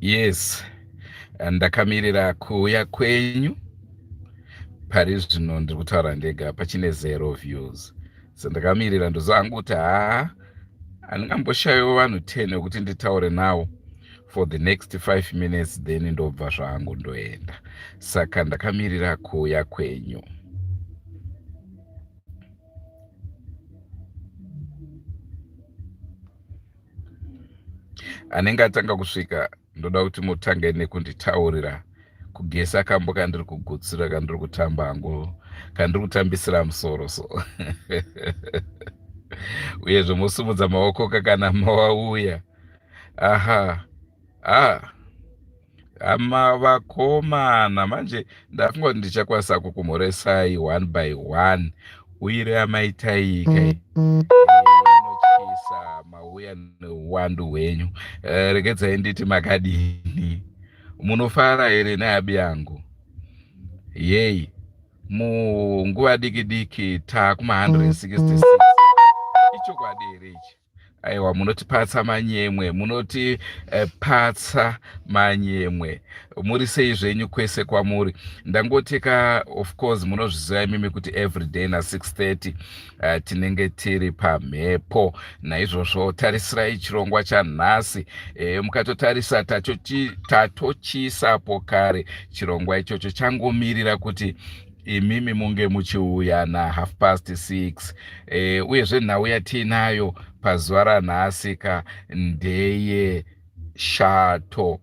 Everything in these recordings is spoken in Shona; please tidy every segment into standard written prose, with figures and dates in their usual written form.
Yes, ndakamirira kuuya kwenyu. Pari zvino ndiri kutaura ndega pachine zero views. So ndakamirira ndoziva hangu kuti haa handingamboshayiwo vanhu 10 vekuti nditaure nawo for the next 5 minutes then ndobva zvangu ndoenda. Saka ndakamirira kuuya kwenyu. Anenge atanga kusvika ndoda kuti mutange nekunditaurira kugesa kambo kandiri kugutsira kandiri kutamba hangu kandiri kutambisira musoro so uyezve mosimudza maoko kakana mawauya aha ah hama vakomana manje ndafunga kuti ndichakwanisa kukumhoresai one by one uyire amaitaika inotyisa mauya neuwandu hwenyu eh, regedzai nditi makadini munofara here neabi yangu yei munguva diki diki taakuma 166 ichokwadi here ichi aiwa munotipatsa manyemwe munotipatsa eh, manyemwe muri sei zvenyu kwese kwamuri ndangotika of course munozviziva imimi kuti everyday na 630 uh, eh, tinenge tiri pamhepo naizvozvo tarisirai chirongwa chanhasi e, mukatotarisa tatochiisapo kare chirongwa ichocho changomirira kuti imimi munge muchiuya na half past 6 e, uyezve nhau yatiinayo pazuva ranhasi ka ndeye shato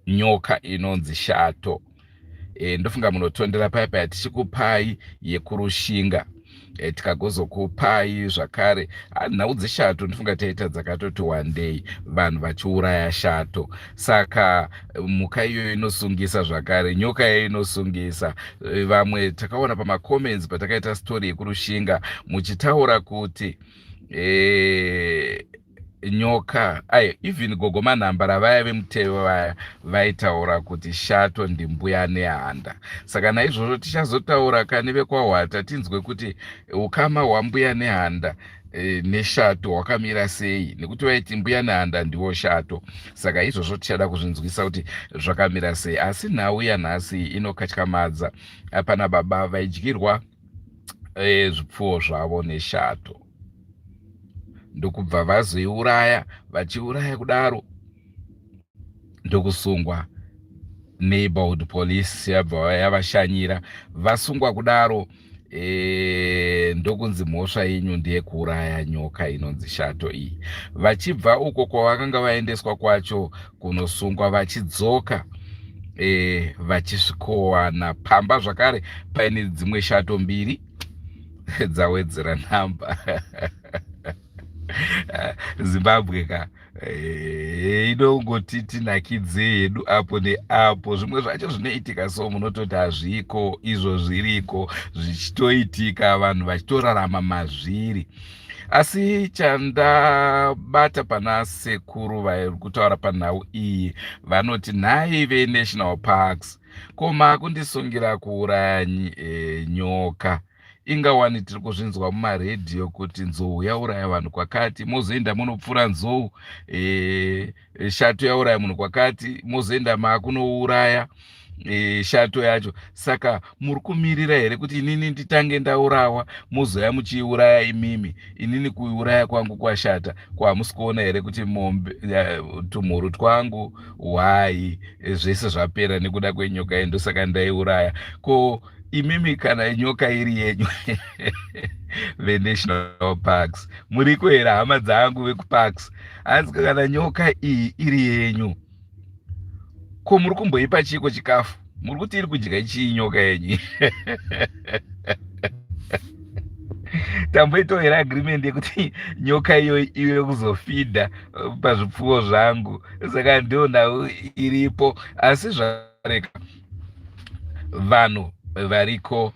nyoka inonzi shato e, ndofunga munotondera paya paya tichikupai yekurushinga e, tikagozokupai zvakare ah, nhau dzeshato ndofunga taita dzakatoti wandei vanhu vachiuraya shato saka mhuka iyoyo inosungisa zvakare nyoka iyoyo inosungisa e, vamwe takaona pamacomments patakaita story yekurushinga muchitaura kuti e, nyoka ai even gogo manhambara vaya vemuteve vaya vaitaura kuti shato ndimbuya nehanda saka naizvozvo tichazotaura kani vekwahwata tinzwe kuti ukama hwambuya nehanda e, neshato hwakamira sei nekuti vaiti mbuya nehanda ndiwo shato saka izvozvo tichada kuzvinzwisa kuti zvakamira sei asi nhau yanhasi inokatyamadza pana baba vaidyirwa e, zvipfuwo zvavo neshato ndokubva vazoiuraya vachiuraya kudaro ndokusungwa neighborhood police yabva yavashanyira vasungwa kudaro e, ndokunzi mhosva yenyu ndeyekuuraya nyoka inonzi shato iyi vachibva uko kwavakanga vaendeswa kwacho kunosungwa vachidzoka e, vachisvikowana pamba zvakare paine dzimwe shato mbiri dzawedzera nhamba zimbabwe ka eh, inongoti tinakidze hedu apo neapo zvimwe zvacho zvinoitika so munototi hazviko izvo zviriko zvichitoitika vanhu vachitorarama mazviri asi chandabata pana sekuru vari kutaura panhau iyi vanoti nhai venational parks ko makundisungira kuuraya e, nyoka inga wani tiri kuzvinzwa mumaredhiyo kuti nzou yauraya vanhu kwakati mozoenda munopfura nzou e, shato yauraya munhu kwakati mozoenda maakunouraya e, shato yacho saka muri kumirira here kuti inini nditange ndaurawa mozoya muchiiuraya imimi inini kuiuraya kwangu kwashata ko hamusi kuona here kuti mombe eh, tumhuru twangu hwai eh, zvese zvapera nekuda kwenyoka iyi ndosaka ndaiuraya ko imimi kana nyoka iri yenyu venational parks muriko here hama dzangu vekuparks hanzi kana nyoka iyi iri yenyu ko muri kumboipa chiiko chikafu muri kuti iri kudya chii nyoka yenyu tamboitawo here agreement yekuti nyoka iyoyi ive kuzofidha eh, pazvipfuwo zvangu saka ndio nhau iripo asi zvareka vanhu variko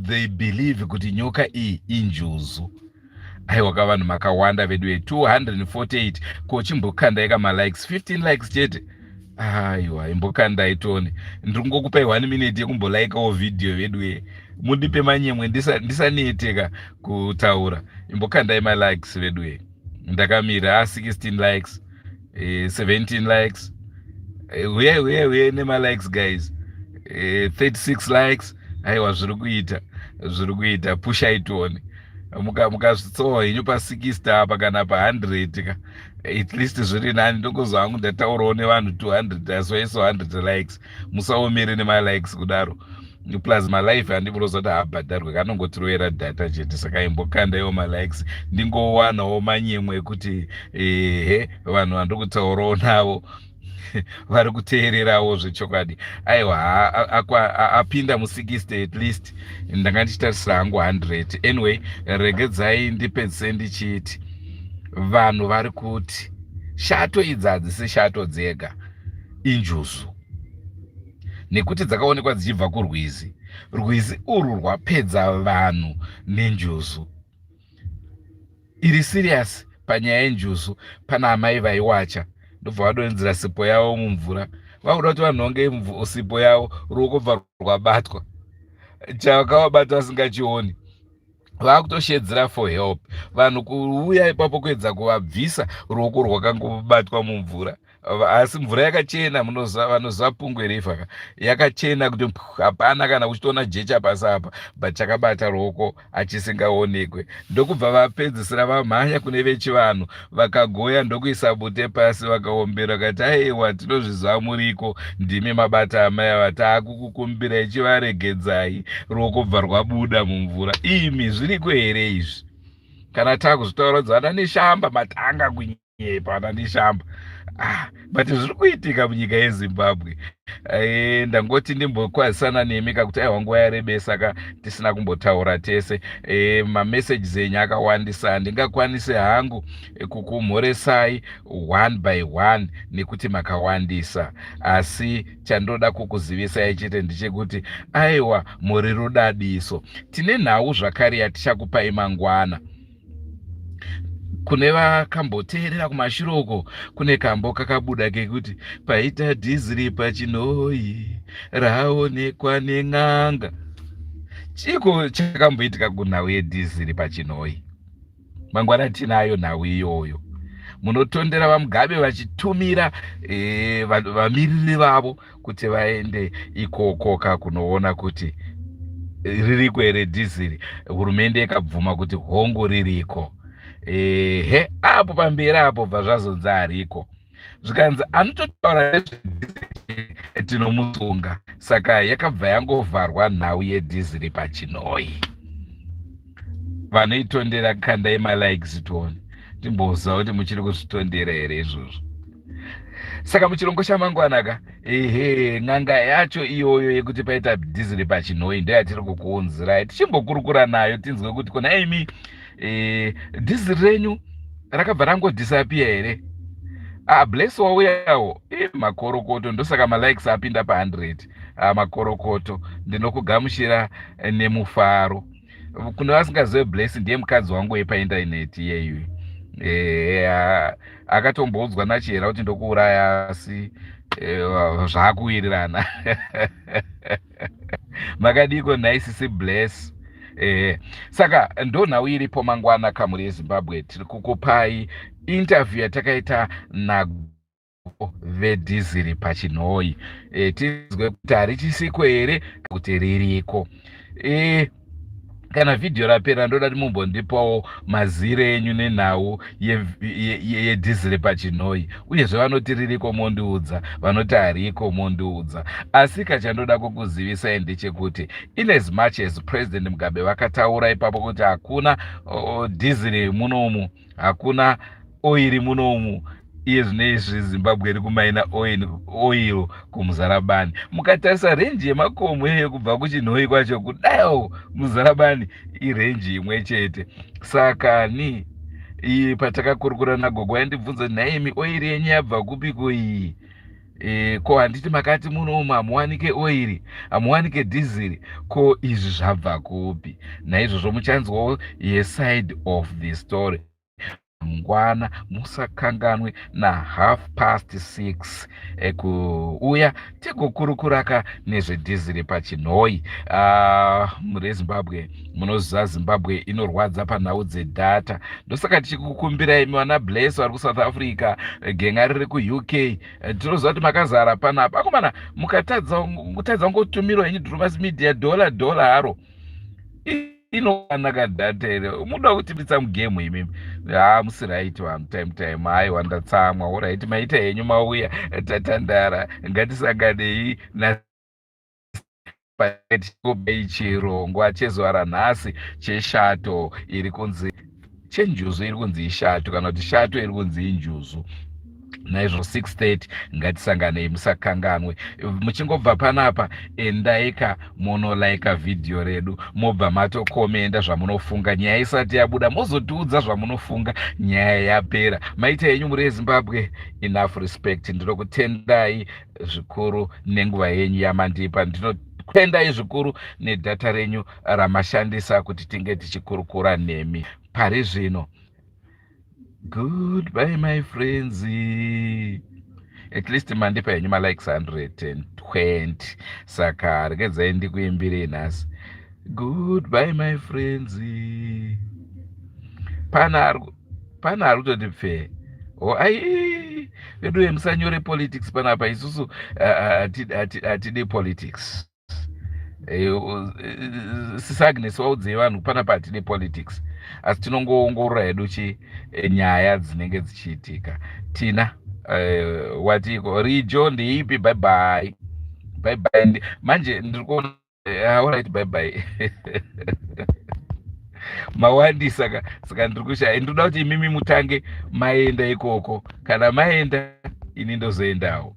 they believe kuti nyoka iyi injuzu aiwa ka vanhu makawanda vedu 248 ko chimbokandai ka malikes 15 likes chete aiwa imbokandai tone ndiri kungokupai one minute yekumbolikawo vhidhiyo vedu mundipe manyemwe ndisaneteka ndisa kutaura imbokandai malikes vedu ndakamira a 16 likes. 17 likes. Uyai, uyai, uyai nemalikes, guys. 36 likes. Aiwa, zviri kuita, zviri kuita. Pushai tione. Mukasvitsawo henyu pa60 apa kana pa100 ka, at least zviri nani. Ndongozwa hangu ndataurawo nevanhu 200, asi waiso 100 likes. Musaomere nemalikes kudaro. Plus malive handimuroza kuti haabhadharwe, kanongotirovera data chete. Saka imbokandaiwo malikes, ndingowanawo manyemwe ekuti ehe, vanhu vandiri kutaurawo navo vari kuteererawo zvechokwadi. Aiwa, apinda mu60 at least. Ndanga ndichitarisira hangu 100. Anyway, regedzai ndipedzise ndichiti vanhu vari kuti shato idzi hadzisi shato dzega, injuzu, nekuti dzakaonekwa dzichibva kurwizi. Rwizi urwu rwapedza vanhu nenjuzu. Iri serious panyaya yenjuzu. Pana amai vaiwacha, ndobva vadonhedzera sipo yavo mumvura. Vakuda kuti vanhonge sipo yavo, ruoko bva rwabatwa. Chakavabata vasingachioni. Vakutoshedzera for help. Vanhu kuuya ipapo kuedza kuvabvisa ruoko rwakangobatwa mumvura, asi mvura yakachena. Vanoziva Pungwe River ka, yakachena kuti hapana kana uchitoona jecha pasi apa, but chakabata ruoko achisingaonekwe. Ndokubva vapedzisira vamhanya kune vechivanhu, vakagoya, ndokuisa bute pasi, vakaombera, vakati, "Aiwa, tinozviziva muriko, ndimi mabata amai ava, taakukukumbirai, chivaregedzai." Ruoko bva rwabuda mumvura. Imi, zviriko here izvi? Kana taakuzvitaura dzana Neshamba, matanga kunyepa, ana Neshamba. Ah, but zviri kuitika munyika yeZimbabwe. Ndangoti ndimbokwazisana nemi kakuti aiwa, nguva yarebesa ka tisina kumbotaura tese. Mamessages enyu akawandisa, handingakwanisi hangu kukumhoresai one by one nekuti makawandisa, asi chandoda kukuzivisai chete ndechekuti aiwa, muri rudadiso. Tine nhau zvakare yatichakupai mangwana. Kune vakamboteerera kumashure uko, kune kambo kakabuda kekuti paita dhiziri paChinhoyi, raonekwa nen'anga. Chiko chakamboitika kunhau yedhiziri paChinhoyi? Mangwana tinayo nhau iyoyo. Munotondera VaMugabe vachitumira vamiriri vavo kuti vaende ikokoka kunoona kuti ririko here dhiziri. Hurumende ikabvuma kuti hongu, ririko. Ehe, apo pamberi apo bva zvazonzi hariko, zvikanzi anototaura nezvedhiziri tinomusunga. Saka yakabva yangovharwa nhau yedhiziri paChinhoyi. Vanoitondera, kandai malikes tione, timboziva kuti muchiri kuzvitondera here izvozvo. Saka muchirongo chamangwanaka, ehe, n'anga yacho iyoyo yekuti paita dhiziri paChinhoyi ndoyatiri kukuunzirai, tichimbokurukura nayo, tinzwe kuti kona imi, dhiziri renyu rakabva rangodisappear here? Ah, Bless wauyawo. Makorokoto, ndosaka malikes apinda pa100. Ah, makorokoto, ndinokugamuchira nemufaro. Kune vasingazive, Bless ndiye mukadzi wangu wepaindaneti iyeyu. Akatomboudzwa nachihera kuti ndokuuraya, asi zvaakuwirirana. Makadiko nhai sisi Bless? Saka ndo nhau iripo mangwana. Kamuri yeZimbabwe, tiri kukupai interview yatakaita nago vedhiziri paChinhoyi, tinzwe kuti harichisiko here kuti ririko. Kana vhidhiyo rapera, ndoda kuti mumbondipawo maziro enyu nenhau yedhiziri paChinhoyi. Uyezve vanoti ririko mondiudza, vanoti hariko mondiudza. Asi kachandoda kukuzivisai ndechekuti in as much as President Mugabe vakataura ipapo kuti hakuna dhiziri munomu, hakuna oiri munomu, iye zvino izvi Zimbabwe iri kumaina oil kuMuzarabani. Mukatarisa range yemakomo iyoyo kubva kuChinhoyi kwacho kudaio Muzarabani, irange imwe chete. Saka ni iyi patakakurukura nagogo, aindibvunza, "Nhaimi, oiri yenyu yabva kupiko iyi? Ko handiti makati munomu hamuwanike oiri, hamuwanike dhiziri? Ko izvi zvabva kupi?" Naizvozvo muchanzwawo yeside of the story. Mangwana musakanganwe na half past 6 kuuya tigokurukuraka nezvedhiziri pachinhoi. Mhuri yeZimbabwe, munoziva Zimbabwe inorwadza panhau dzedhata, ndosaka tichikukumbirai imi vana Bless vari kuSouth Africa, genga riri kuUK, tinoziva kuti makazara panapa. Akomana, mukatadza kutadza kungotumirwa henyu Drewmas Media dollar dollar haro, inowanaka data here? Muda kutibitsa mugame imimi? Ha, musi right vanhu, time time. Haiwa, ndatsamwa. Alright, maita henyu mauya, tatandara. Ngatisanganei na pakati chirongwa chezuva ranhasi cheshato iri kunzi chenjuzu, iri kunzi ishato, kana kuti shato iri kunzi injuzu. Naizvo 6:30 ngatisanganei, musakanganwe. Muchingobva panapa, endaika munolaika vhidhiyo redu, mobva matokomenda zvamunofunga nyaya isati yabuda, mozotiudza zvamunofunga nyaya yapera. Maita henyu muri eZimbabwe. Enough respect. Ndinokutendai zvikuru nenguva yenyu yamandipa. Ndinotendai zvikuru nedhata renyu ramashandisa kuti tinge tichikurukura nemi pari zvino. Goodbye, my friends. At least mandipa henyu malikes 120, saka regedzai ndikuimbirei nhasi. Goodbye, my friends. Pana ari kutoti pfee o ai vedu, musanyore politics panapa. Isusu hatidi politics. Sis Agnes, waudzei vanhu panapa hatidi politics, asi tinongoongorora hedu chi nyaya dzinenge dzichiitika. Tina watiko rijo ndeipi? Bye bye, bye bye. Manje ndiri kuona. Alright, bye bye. Mawandisa ka, saka ndiri kushaya. Ndinoda kuti imimi mutange maenda ikoko. Kana maenda, ini ndozoendawo.